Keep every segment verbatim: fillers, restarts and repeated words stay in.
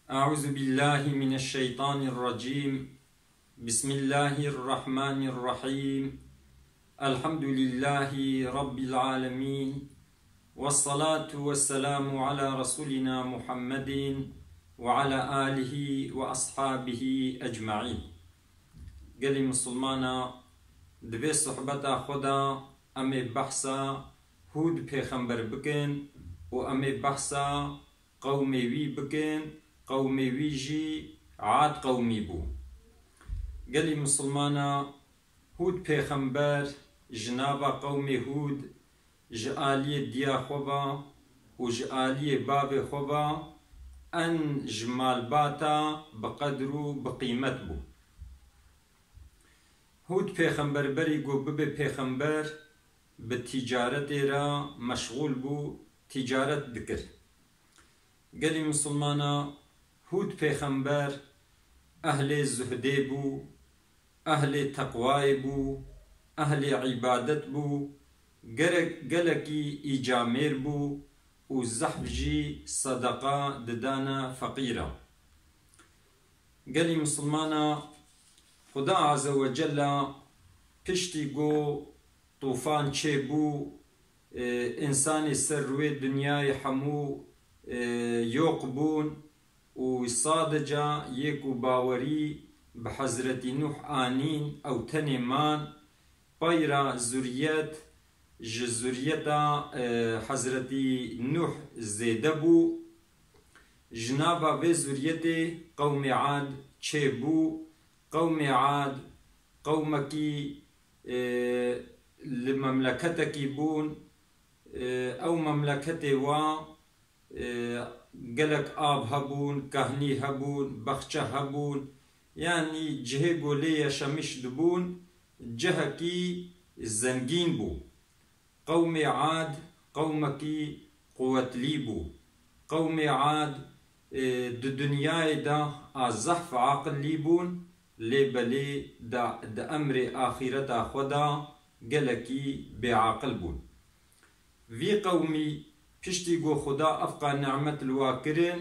أعوذ بالله من الشيطان الرجيم. بسم الله الرحمن الرحيم. الحمد لله رب العالمين. والصلاة والسلام على رسولنا محمد وعلى آله وأصحابه أجمعين. Gelî misilmana, di vê sohbeta xwe de em ê behsa Hûd pêxember bikin û em ê behsa qewmê wî bikin, qewmê wî jî Ad qewmî bû. Gelî misilmana, Hûd pêxember ji nava qewmê Hûd, ji aliyê diya xwe ve û ji aliyê bavê xwe ve en ji malbata bi qedr û bi qîmet bû. Hûd pêxember berî ku bibe pêxember, bi tîcaretê re meşxûl bû, tîcaret dikir. Gelî misilmana, Hûd pêxember ehlê zuhdê bû, ehlê teqwayê bû, ehlê îbadet bû, gerek, gelekî îcamêr bû û zehf jî sedeqa didane feqîran. Gelî misilmana, Xuda Azze ve Cella piştî ku tûfan çêbû, e, însanê ser rûyê dinyayê hemû, e, yoq bûn û sadica yê ku bawerî bi Hezretî Nuh anîn ew tenê man, peyra zuriyet, ji zuriyeta, e, Hezretî Nuh zêde bû. Ji nava vê zuriyetê qewmê Ad çêbû. Qewmê Ad qewmekî, e, li memleketekî bûn. E, ew memleketê wa, e, gelek av hebûn, kahnî hebûn, bexçe hebûn. Yanî cihê ku lê yaşamîş dibûn, cihekî zengîn bû. Qewmê Ad qewmekî quwetlî bû. Qewmê Ad, e, di dinyayê de a zehf aqillî bûn, lê belê de, di emrê axîreta xwe de gelekî bêaqil bûn. Vî qewmî piştî ku Xuda efqa nimet li wa kirin,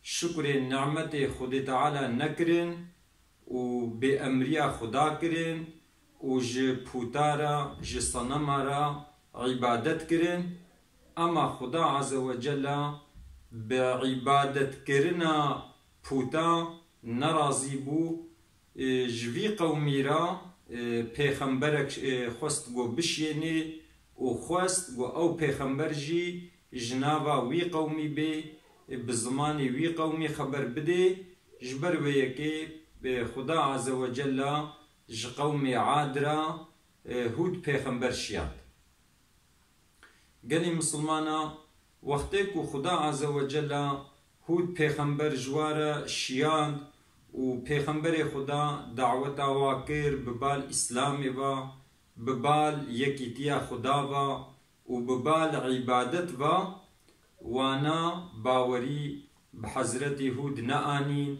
şukrê nimetê Xwedê Teala nekirin û bêemriya Xuda kirin û ji pûta re, ji senema re îbadet kirin. Ema Xuda Azze ve Cella bi îbadetkirina pûta nerazî bû. E, ji vî qewmî re, e, pêxemberek, e, xwest ku bişiyênê û xwest ku ew pêxember jî ji nava wî qewmî bê, e, bi zimanê wî qewmî xeber bidê. Ji ber wê yekê, e, Xuda Azze ve Cella ji qewmê Ad re, e, Hûd pêxember şiyand. Gelî misilmana, wextê ku Xuda Azze ve Cella Hûd pêxember ji wa re şiyand û pêxemberê Xuda daweta wa kir bi bal Îslamê ve, bi bal yekîtiya Xuda ve û bi bal îbadet ve, wana bawerî bi Hezretî Hûd neanîn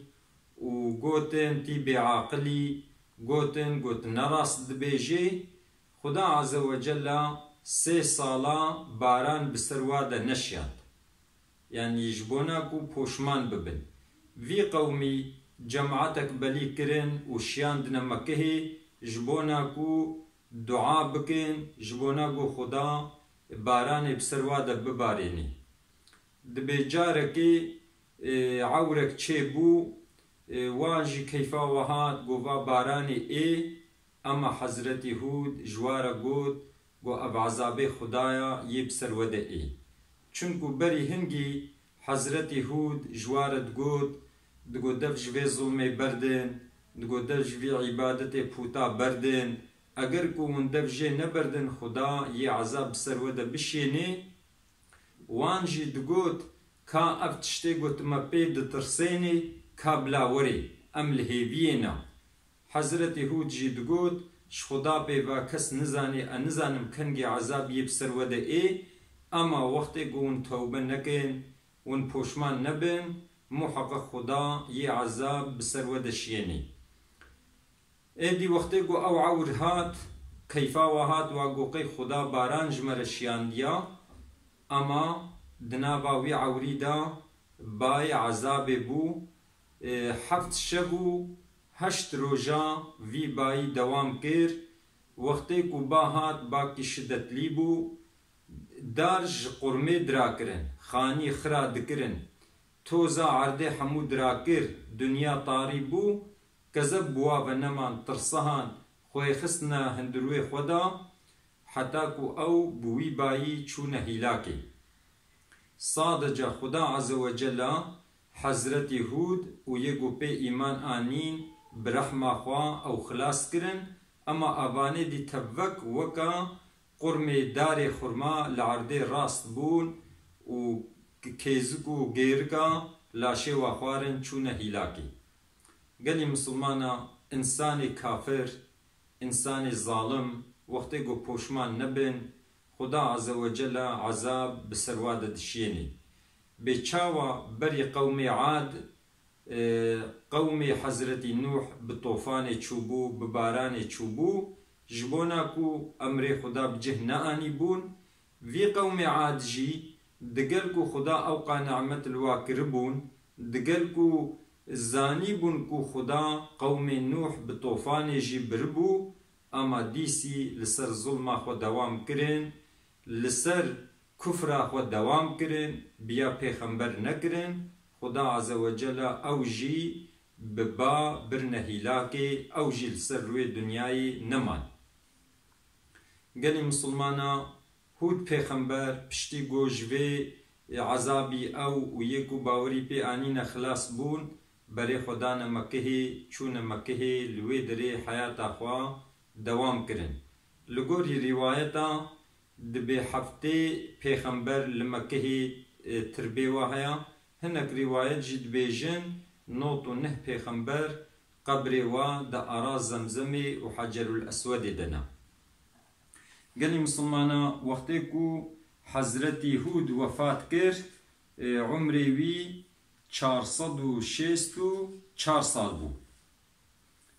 û gotin, tî bêaqilî, gotin, got, nerast dibêjê. Xuda Azze ve Cella sê sala baran bi ser wa de neşiyand. Yanî ji bona ku poşman bibin. Vî qewmî cematek belî kirin û şiyandine Mekihê, ji bona ku dua bikin, ji bona ku Xuda baranê bi ser wa de bibarênê. Dibê carekê, e, ewrek çêbû, e, wan jî keyfa we hat, got, va baranê ê, ema Hezretî Hûd ji wa re got, got, ev ezabê Xwedaya yê bi ser we de ê. Çunku berî hingî Hezretî Hûd ji wa re digot, digot, dev ji vê zulmê berdin, digot, dev ji vî îbadetê puta berdin. Eger ku hûn dev jê neberdin, Xuda yê ezab bi ser we de bişênê. Wan jî digot, ka ev tiştê ku tu me pê ditirsênê, ka bila werê, em li hêviyê ne. Hezretî Hûd jî digot, ji Xuda pê ve kes nizanê, ez nizanim kengê ezab yê bi ser we de ê, ema wextê ku hûn tewbe nekin, hûn poşman nebin, muheqeq Xuda yê ezab bi ser we de şiyênê. Êdî wextê ku ew ewr hat, keyfa wa hat, wa got, qey Xuda baran ji me re şiyandiya, ema di nava wî ewrî de bayê ezabê bû. E, heft şev û heşt roja vî bayî dewam kir. Wextê ku ba hat, bakî şidetlî bû. Dar ji qurmê dirakirin, xanî xira dikirin. Toza erdê hemû dirakir, dinya tarî bû. Kezeb bi wa ve neman, tirsihan xwê xistine hundirwê xwe de, heta ku ew bi wî bayî çûne hîlakê. Sadece Xuda Azze ve Cella Hezretî Hûd û yê ku pê îman anîn bi rehma xwe ew xilas kirin, ema evanê dî tevek weke qurmê darê xurma li erdê rast bûn û kêzik û gêrika laşê wa xwarin çûne hîlakê. Gelî misilmana, însanê kafir, însanê zalim, wextê ku poşman nebin, Xuda Azze ve Celle ezab bi ser wa de dişiyênê. Bê çawa berî qewmê Ad, e, qewmê Hezretî Nûh bi tofanê çûbû, bi baranê çûbû, ji bona ku emrê Xuda bi cih neanîbûn, vî qewmê Ad jî, digel ku Xuda ewqa nimet li wa kiribûn, digel ku zanîbûn ku Xuda qewmê Nûh bi tofanê jî biribû, ama dîsî li ser zulma xwe dewam kirin, li ser kufra xwe dewam kirin, bi ya pêxember nekirin, Xuda Azze ve Celle ew jî bi ba birine hîlakê, ew jî li ser rûyê dinyayê neman. Gelî misilmana, Hûd pêxember piştî ku ji vê, e, ezabî ew û yê ku bawerî pê anîne xilas bûn, berê xwe dane Mekihê, çûne Mekihê, li wê derê heyata xwe dewam kirin. Li gorî rîwayeta, dibê heftê pêxember li Mekihê, e, tirbê wa heye. Hinek rîwayet jî dibêjin, nod û neh pêxember qebrê wa di ara Zemzemê û Hecerul Eswedê de ne. Gelî misilmana, wextê ku Hezretî Hûd wefat kir, e, umrê wî çar sed û şêst û çar sal bû.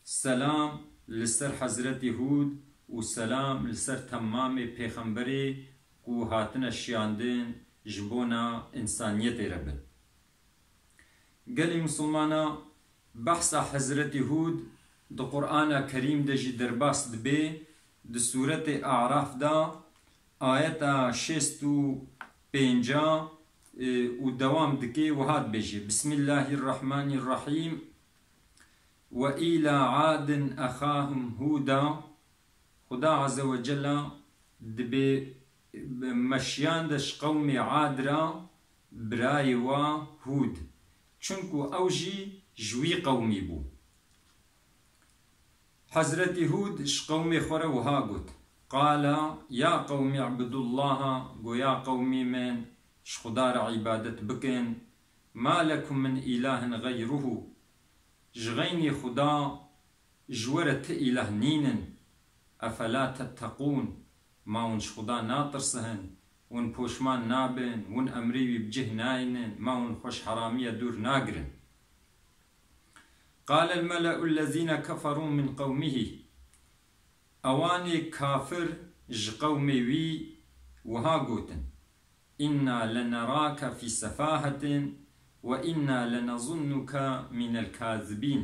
Selam li ser Hezretî Hûd û selam li ser temamê pêxemberê ku hatine şiyandin ji bona însaniyetê re bin. Gelî misilmana, behsa Hezretî Hûd di Qur'ana Kerîm de jî derbas dibe, di sûretê A'raf de ayeta şêst û pênca, e, û dewam dike, wiha dibêje: Bismillahirrahmanirrahîm. Ve ila adin ehahum Hûda. Xuda Azze ve Celle dibê meşiyande ji qewmê Ad re birayê wa Hûd. Çunku ew jî ji wî qewmî bû. Hezretî Hûd ji qewmê xwe re wiha got: Qala ya qewmî ibudullaha, go ya qewmê min, ji Xuda re îbadet bikin. Ma lekum min ilahin gayruhu. Ji xeynî Xuda ji we re ti îlah nînin. Efela tetteqûn. Ma hûn ji Xuda natirsin? Hûn poşman nabin? Hûn emrê wî bi cih nayînin? Ma hûn xwe ji heramiya dûr nagirin? Qale el-mele'u ellezîne keferû min qewmihî. Ewanê kafir ji qewmê wî wiha gotin: Inna lenerake fî sefahetin ve inna lenezunnuke minel kazibîn.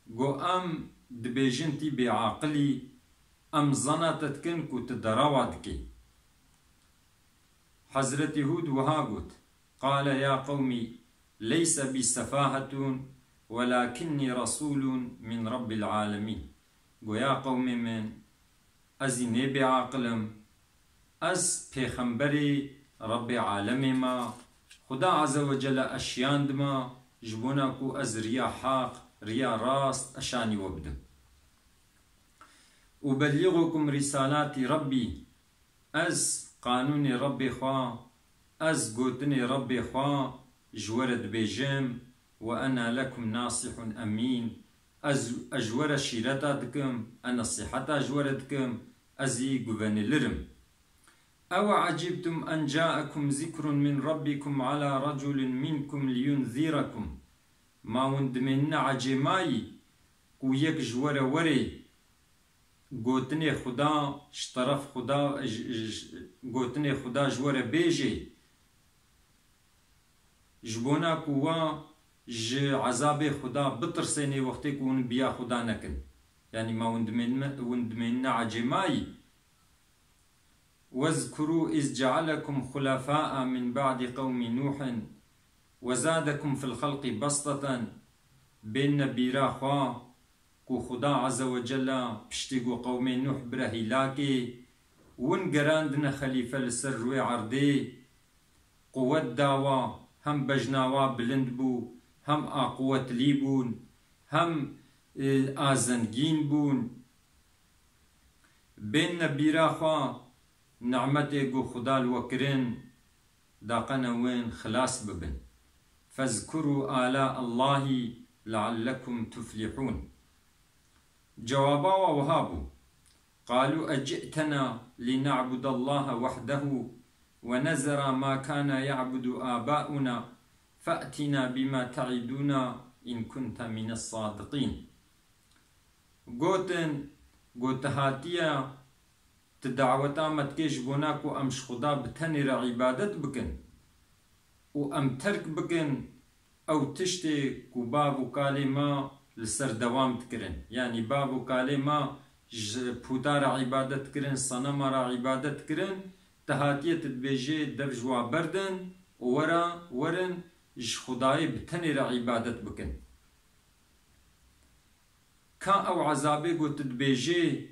Go em dibêjin tî bêaqilî, em zana te dikin ku tu derewa dikî. Hezretî Hûd wiha got: Qale ya qewmî leyse bî sefahetun welakinnî resûlun min Rabbil alemîn. Go ya qewmê min, ez î nê bêaqil im, ez pêxemberê Rebbê alemê me, Xuda Azze ve Celle eşiyandime, ji bona ku ez riya heq, riya rast eşanî we bidim. Ubelliğukum risalati Rabbi, ez qanûnê Rebbê xwe, ez gotinê Rebbê xwe ji we re dibêjim, ve ena lekum nasihun emîn, ez, ez ji we re şîreta dikim, ez nesîheta ji we re dikim, ez î guvenîlir im. Ew ecîbtum en caekum zikrun min Rabbikum ala raculin minkum liyunzirakum. Ma hûn dimênine ecêmayî ku yek ji we re werê, gotinê Xuda ji teref Xuda, ji, ji, gotinê Xuda ji we re bêjê: Ji bona ku wa ji ezabê Xuda bitirsênê wextê ku hûn biya Xuda nekin. Yanî ma hûn dimênme-, hûn dimênine ecêmayî. وَاذْكُرُوا إِذْ جَعَلَكُمْ خُلَفَاءَ مِنْ بَعْدِ قَوْمِ نُوحٍ وَزَادَكُمْ فِي الْخَلْقِ بَسْطَةً. Bênine bîra xwe ku Xuda Azze ve Celle piştî ku qewmê Nuh bire hîlakê, win gerandine xelîfe li ser rûyê erdê, quwet dawa, hem bejna wa bilind bû, hem a quwetlî bûn, hem, e, a zengîn bûn. Bênine bîra xwe nimetê ku Xuda li we kirin, daqene win xilas bibin. فَاذْكُرُوا آلَاءَ اللَّهِ لَعَلَّكُمْ تُفْلِحُونَ. Cewaba wa wiha bû: قَالُوا أَجِئْتَنَا لِنَعْبُدَ اللَّهَ وَحْدَهُ وَنَذَرَ مَا كَانَ يَعْبُدُ آبَاؤُنَا فَأْتِنَا بِمَا تَعِدُنَا إِنْ كُنْتَ مِنَ الصَّادِقِينَ. Gotin, got, tu hatiye, tu daweta me dikê ji bona ku em ji Xuda bi tenê re îbadet bikin û em terk bikin ew tiştê ku bav û kalê me li ser dewam dikirin. Yanî bav û kalê me ji pûta re îbadet dikirin, senema re îbadet dikirin, tu hatiye tu dibêjê dev ji wa berdin û were, werin ji Xudayê bi tenê re îbadet bikin. Ka ew ezabê ku tu dibêjê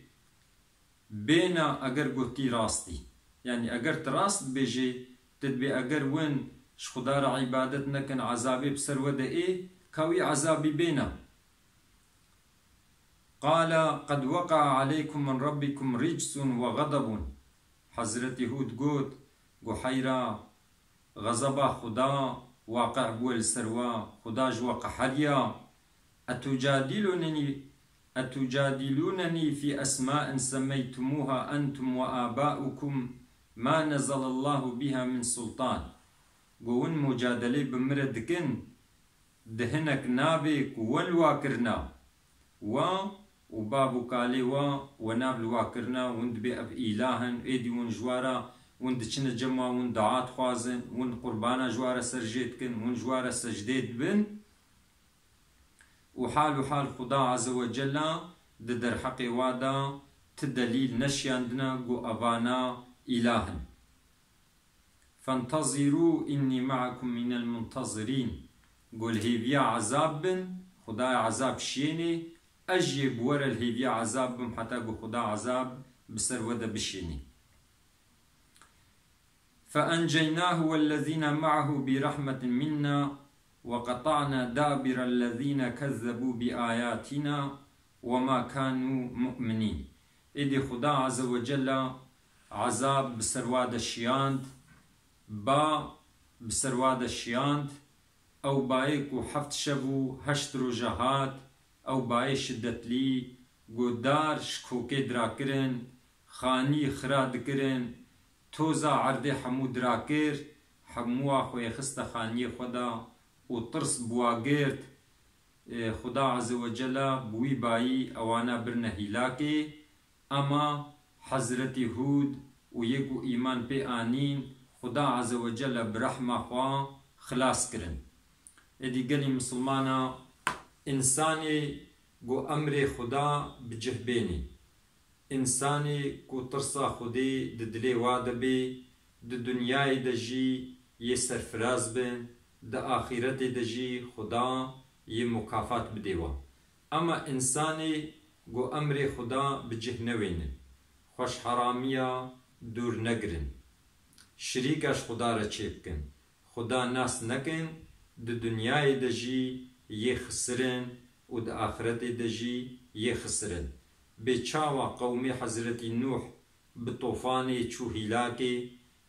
bêna eger ku tî rastî. Yanî eger tu rast dibêjê, tu dibê eger win ji Xuda re îbadet nekin, ezabê bi ser we de ê, ka wî ezabî bêna. قَالَ قَدْ وَقَعَ عَلَيْكُمْ مِنْ رَبِّكُمْ رِجْسٌ وَغَضَبٌ. Hezretî Hûd got, got, heyra, xezeba Xuda waqe bûye li ser we, Xuda ji we qeheriya. أَتُجَادِلُونَنِي، أَتُجَادِلُونَنِي فِي أَسْمَاءٍ سَمَّيْتُمُوهَا أَنْتُمْ وَآبَاؤُكُمْ مَا نَزَلَ اللَّهُ بِهَا مِنْ سُلْطَانٍ. Got, win mucadelê bi min re dikin, di hinek navê ku we li wa kirina, we û bav û kalê we, we nav li wa kirina, win dibê ev îlah in, êdî win ji wa re, win diçine cema win dua dixwazin, win qurbana ji wa re ser jê dikin, win ji wa re secdê dibin. Û hal û hal Xuda Azze ve Celle di derheqê wa de ti delîl neşiyandine ku evana îlah in. فَانْتَظِرُوا إِنِّي مَعَكُمْ مِنَ الْمُنْتَظِرِينَ. Got, li hêviya ezab bin, Xudayê ezab şiyênê, ez jê bi we re li hêviya ezab bim heta ku Xuda ezab bi ser we de bişênê. فَأَنْجَيْنَاهُ وَالَّذِينَ مَعَهُ بِرَحْمَةٍ مِنَّا وَقَطَعْنَا دَابِرَ الَّذِينَ كَذَّبُوا بِآيَاتِنَا وَمَا كَانُوا مُؤْمِنِينَ. Êdî Xuda Azze ve Celle ezab bi ser wa de şiyand, ba bi ser wa de şiyand, ew bayê ku heft şev û heşt roja hat, ew bayê şidetlî, ku dar ji kokê dirakirin, xanî xira dikirin, toza erdê hemû dirakir, hemûa xwe yê xiste xaniyê xwe de û tirs bi wa girt. Ê, Xuda Azze ve Celle bi wî bayî ewana birine hîlakê, ema Hezretî Hûd û yê ku îman pê anîn, Xuda Azze ve Celle bi rehma xwe xilas kirin. Êdî gelî misilmana, însanê ku emrê Xuda bi cih bênê, însanê ku tirsa Xwedê di dilê wa de bê, di dinyayê de jî yê serfiraz bin, di axîretê de jî Xuda yê mukafat bidê wa. Ema însanê ku emrê Xuda bi cih newênin, xweşheramiya dûr negirin, şirîka ji Xuda re çêbikin, Xuda nas nekin, di dinyayê de jî yê xisirin û di axretê de jî yê xisirin. Bê çawa qewmê Hezretî Nûh bi tofanê çû hîlakê,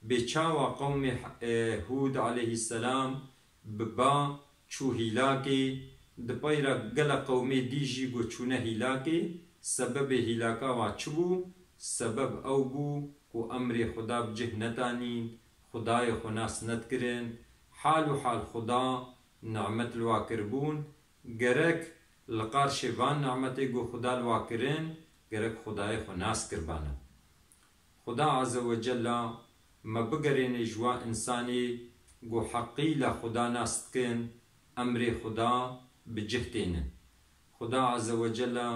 bê çawa qewmê, e, Hûd aleyhisselam bi ba çû hîlakê, di pey re gelek qewmê dî jî ku çûne hîlakê, sebebê hîlaka wa çi bû? Sebeb ew bû ku emrê Xuda bi cih netanîn, Xudayê xwe nas nedikirin, hal û hal Xuda nimet li wa kiribûn, gerek li qarşê van nimetê ku Xuda li wa kirin, gerek Xudayê xwe nas kiribana. Xuda Azze ve Celle me bigerêne ji wa însanê ku heqîla Xuda nas dikin, emrê Xuda bi cih tênin. Xuda Azze ve Celle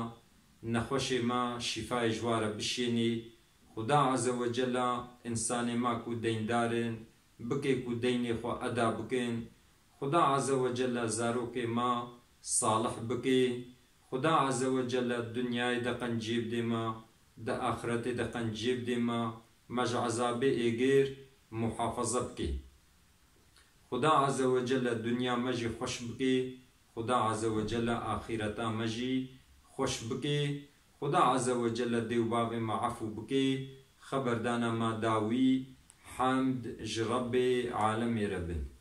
nexweşê me şîfayê ji wa re bişênî. Xuda Azze ve Celle însanê me ku deyndar in, bike ku deynê xwe eda bikin. Xuda Azze ve Celle zarokê me salih bike. Xuda Azze ve Celle dinyayê de qenciyê bidê me, di axiretê de qenciyê bidê me, me ji ezabê êgêr muhafaza bike. Xuda Azze ve Celle dinya me jî xweş bike, Xuda Azze ve Celle axîreta me jî xweş bike, Xuda Azze ve Celle dê û bavê me efû bike, xeberdana me dawî, hemd ji Rebbê alemê re bin.